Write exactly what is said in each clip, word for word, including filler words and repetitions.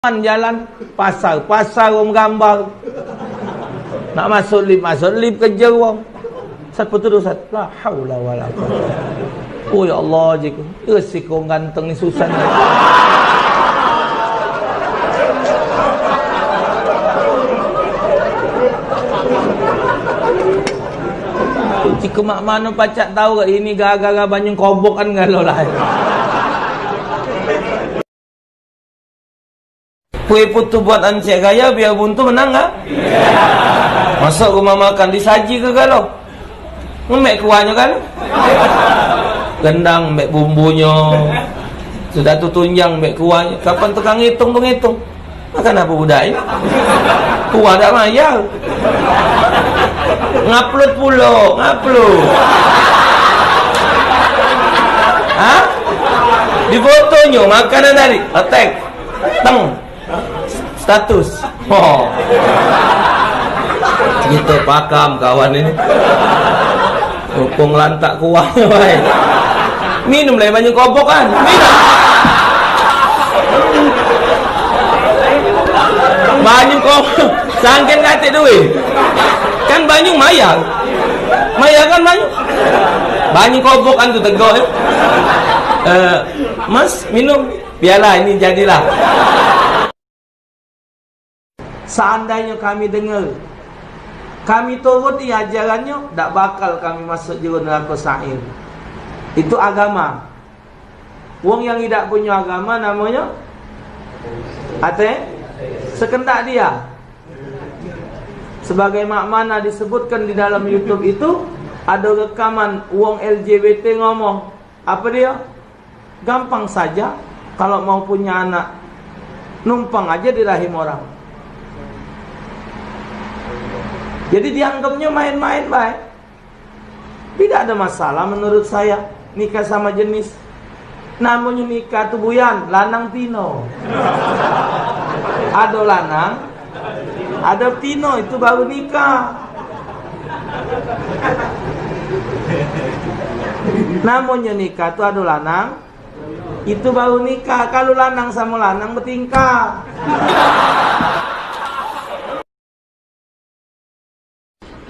Jalan pasar, pasar wong gambar. Nak masuk lift, masuk lift, kejer wong. Sat, betul, Sat. La haula wala quwwata. Oh, ya Allah, jiku. Resiko ganteng ni susah ni. Jiku mak mano pacak tau ke ini gara-gara banyu kobok kan galo lah. Kue putu buat ancek gaya, biar buntu menang, kan? Masuk rumah makan, disaji ke galo? Ngembek kuahnyo, kan? Gendang, ngembek bumbunyo. Sudah tu tunjang, ngembek kuahnyo. Kapan tukang ngitung tu ngitung? Makan apa budak ni? Kuah dak mayar. Ngupload pulo, ngupload. Hah? Di fotonyo makanan tadi, attack. Teng. Status. Oh. Kito pakam kawan ini. Mumpung lantak kuahnyo bae. Minum lah banyu kobok kan. Minum. Banyu kobok. Sangken katik duit. Kan banyu mayar. Mayar kan banyu. Banyu kobok kan tu tegok, eh. Eh, Mas, minum. Biarlah ini jadilah. Seandainyo kami dengar, kami turuti ajarannyo, dak bakal kami masuk jero neraka sa'ir. Itu agama. Wong yang idak punyo agama namonyo ate sekendak dia. Sebagai mak mana disebutkan di dalam YouTube itu, ado rekaman wong L G B T ngomong, apa dia? Gampang saja kalau mau punya anak, numpang aja di rahim orang. Jadi dianggapnya main-main bae. Tidak ada masalah menurut saya nikah sama jenis. Namonyo nikah tu buyan, lanang tino. Ado lanang, ado tino, itu baru nikah. Namonyo nikah tu ado lanang, itu baru nikah. Kalu lanang samo lanang betingkah.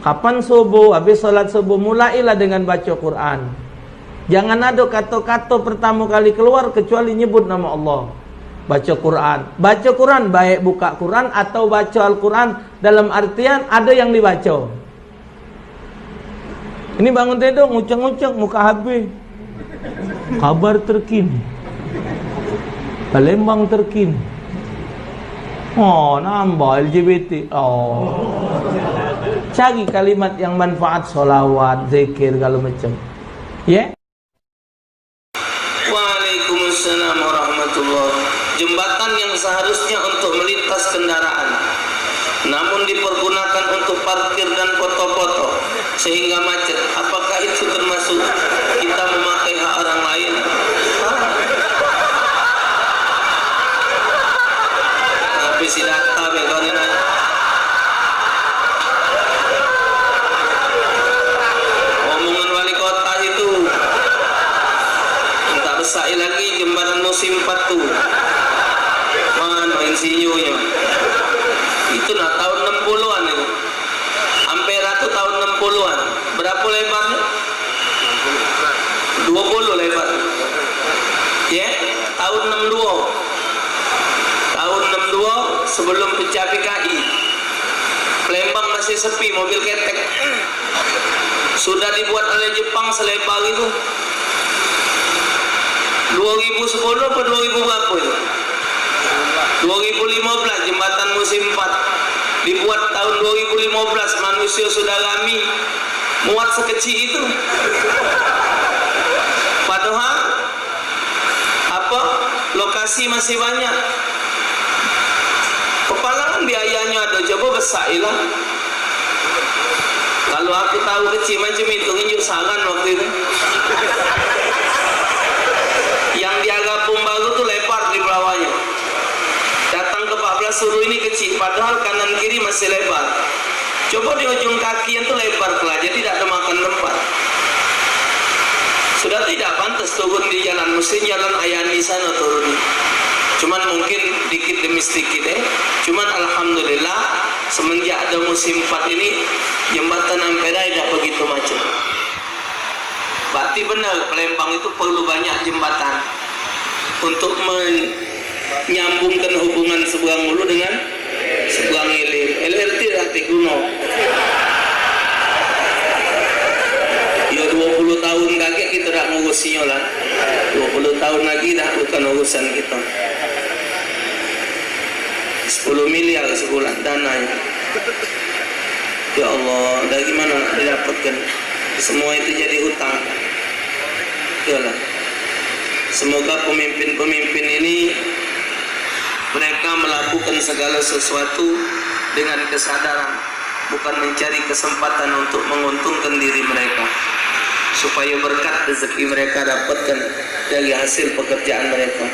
Kapan subuh, habis salat subuh, mulailah dengan baco Quran. Jangan ado kato-kato pertamo kali keluar kecuali nyebut namo Allah. Baco Quran. Baco Quran, baik buka Quran atau baco Al-Quran dalam artian ado yang dibaco. Ini bangun tiduk, ngucek-ngucek, muka habis. Kabar terkini. Palembang terkini. Oh, nambah L G B T. Oh. Cari kalimat yang manfaat, solawat, zikir, segala macam. Ye? Waalaikumsalam warahmatullah. Jembatan yang seharusnya untuk melintas kendaraan, namun dipergunakan untuk parkir dan foto-foto, sehingga macet. Apakah itu termasuk kita memakai hak orang lain? Hah? Tapi si data be kau ni, nah. Omongan wali kota itu. Minta besai lagi jembatan musim empat tu. Mano insinyurnyo? Itu nah tahun enam puluhan itu. Ampera tu tahun enam puluhan. Berapo lebarnyo? Dua puluh lebar. Ye, tahun enam dua. Tahun enam dua sebelum pecah P K I. Palembang masih sepi, mobil ketek. Sudah dibuat oleh Jepang selebar itu. Dua ribu sepuluh apa dua ribu berapa itu? Dua ribu lima belas, jembatan musim empat. Dibuat tahun dua ribu lima belas, manusia sudah rami. Muat sekecil itu. Padahal apa? Lokasi masih banyak. Kepalangan biayanyo ado, coba besailah. Kalu aku tahu kecil macam itu, nginjuk saran waktu itu. Yang di Agapung baru tu lebar di bawahnya. Datang ke empat belas Sulu ini kecil, padahal kanan kiri masih lebar. Coba di ujung kaki yang tu lebar kelah, jadi dak ada makan tempat. Sudah tu dak pantas turun di jalan, mesti jalan Ayani sana turun. Cuman mungkin dikit demi sedikit, eh. Cuman alhamdulillah, semenjak ada musim empat ini, jembatan Ampera dah begitu macet. Berarti benar, Palembang itu perlu banyak jembatan untuk menyambungkan hubungan seberang ulu dengan seberang ilir. L R T dak tek guno. Yo, dua puluh tahun kagek kita dak ngurusinyo lah. Dua puluh tahun lagi dah bukan urusan kita. Sepuluh miliar sebulan dananya. Ya Allah, dari mana nak didapatkan? Semua itu jadi hutang. Iyalah. Semoga pemimpin-pemimpin ini, mereka melakukan segala sesuatu dengan kesadaran, bukan mencari kesempatan untuk menguntungkan diri mereka, supaya berkat rezeki mereka dapatkan dari hasil pekerjaan mereka.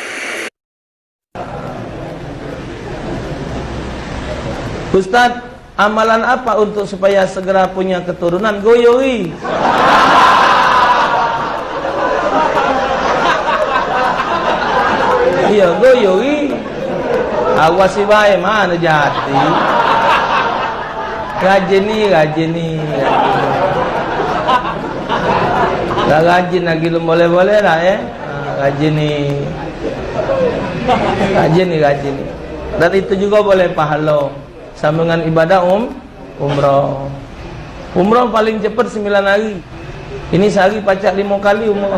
Ustaz, amalan apa untuk supaya segera punya keturunan? Goyoi. Iya, goyoi. Awasi bae, mana jadi. Rajin ni, rajin ni. Dah rajin lagi, lum boleh-boleh lah, eh. Ha, rajin ni. Rajin ni, rajin ni. Dan itu juga boleh pahalo. Sambungan ibadah um, umrah. Umrah paling cepet sembilan hari. Ini sehari pacak limo kali umrah.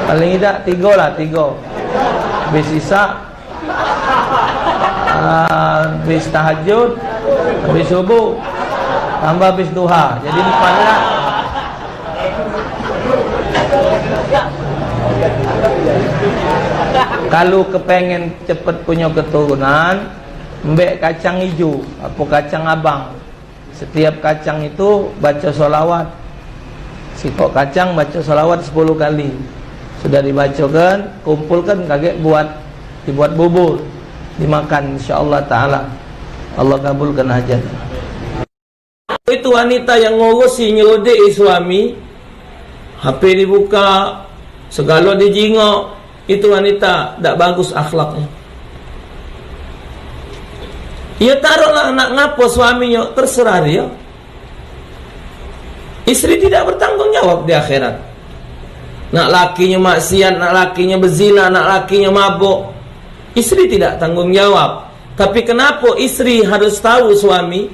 Paling idak tigo lah, tigo. Habis isak, ah, habis tahajud, habis subuh, tambah habis duha. Jadi empat lah. Kalu kepengen cepet punyo keturunan, mbek kacang ijo, apo kacang abang. Setiap kacang itu baca solawat. Sikok kacang baca solawat sepuluh kali. Sudah dibacakan, kumpulkan kagek buat, dibuat bubur, dimakan, insyaallah taala. Allah kabulkan hajat. Itu wanita yang ngurusi, nyelodei suami, H P dibuka, segalo dijingok, itu wanita dak bagus akhlaknyo. Iyo, taruhlah nak ngapo suaminyo, terserah dio. Istri tidak bertanggung jawab di akhirat. Nak lakinyo maksiat, nak lakinyo bezina, nak lakinyo mabok, istri tidak tanggung jawab. Tapi kenapo istri harus tahu suami?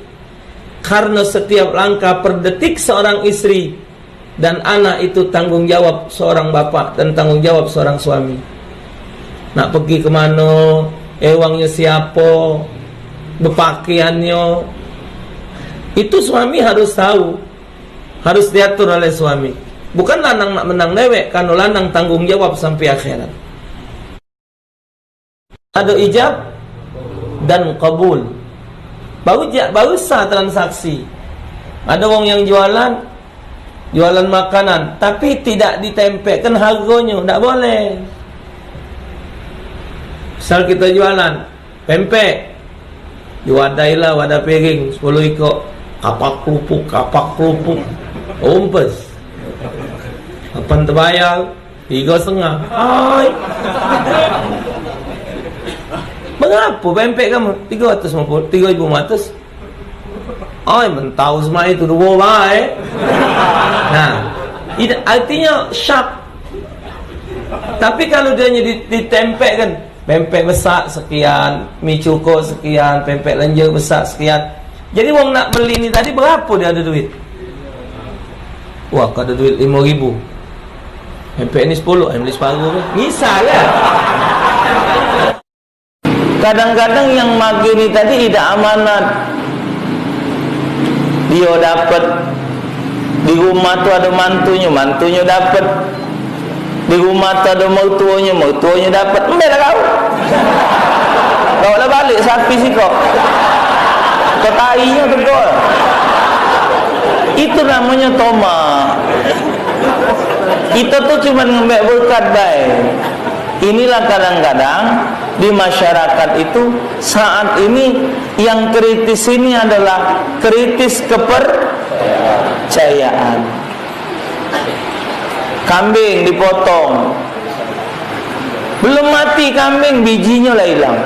Karena setiap langkah per detik seorang istri dan anak itu tanggung jawab seorang bapak dan tanggung jawab seorang suami. Nak pergi ke mano, ewangnyo siapo, bepakaiannyo, itu suami harus tahu, harus diatur oleh suami. Bukan lanang nak menang dewek, karena lanang tanggung jawab sampai akhirat. Ado ijab dan kabul. Baru ja-, baru sah transaksi. Ado wong yang jualan, jualan makanan, tapi tidak ditempekkan hargonyo, dak boleh. Misal kita jualan pempek, diwadai lah wadah piring sepuluh ikok, kapak kerupuk, kapak kerupuk, umpes. Kapan terbayar? Tiga setengah. Hai. Mengapa pempek kamu? Tiga ratus lima puluh, tiga ribu lima ratus. Hai, mentau semai itu dua bae. Nah, ida-, artinya syak. Tapi kalau dia hanya di-, ditempekkan, pempek besak sekian, mi cuko sekian, pempek lenjer besak sekian. Jadi wong nak beli ni tadi berapo dia ado duit? Wah, kau ado duit limo ribu. Pempek ni sepuluh, eh, beli separuh ke? Misal lah. Kadang-kadang yang mage ni tadi idak amanat. Dio dapet di rumah tu ado mantunyo, mantunyo dapet. Di rumah tu ado mertuonyo, mertuonyo dapet. Embeklah kau. Bawalah balik sapi sikok. Kau tainyo tegor. Itu namonyo tomak. Kita tu cuman ngembek berkat bae. Inilah kadang-kadang di masyarakat itu saat ini yang kritis ini adalah kritis kepercayaan. Kambing dipotong, Belum mati kambing, bijinyo lah ilang.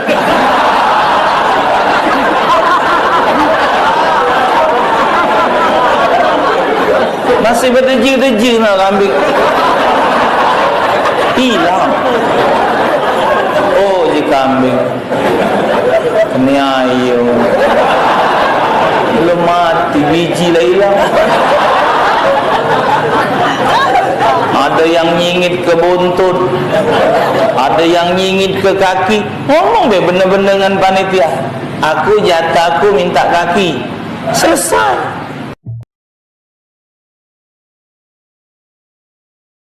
Masih bedeje-deje nah kambing. Ilang. Oh, ji kambing. Kene ayo. Belum mati, biji lah ilang. Ada yang nyingit ke buntut, ada yang nyingit ke kaki. Ngomong be bener-bener dengan panitia. Aku jatah aku minta kaki. Selesai.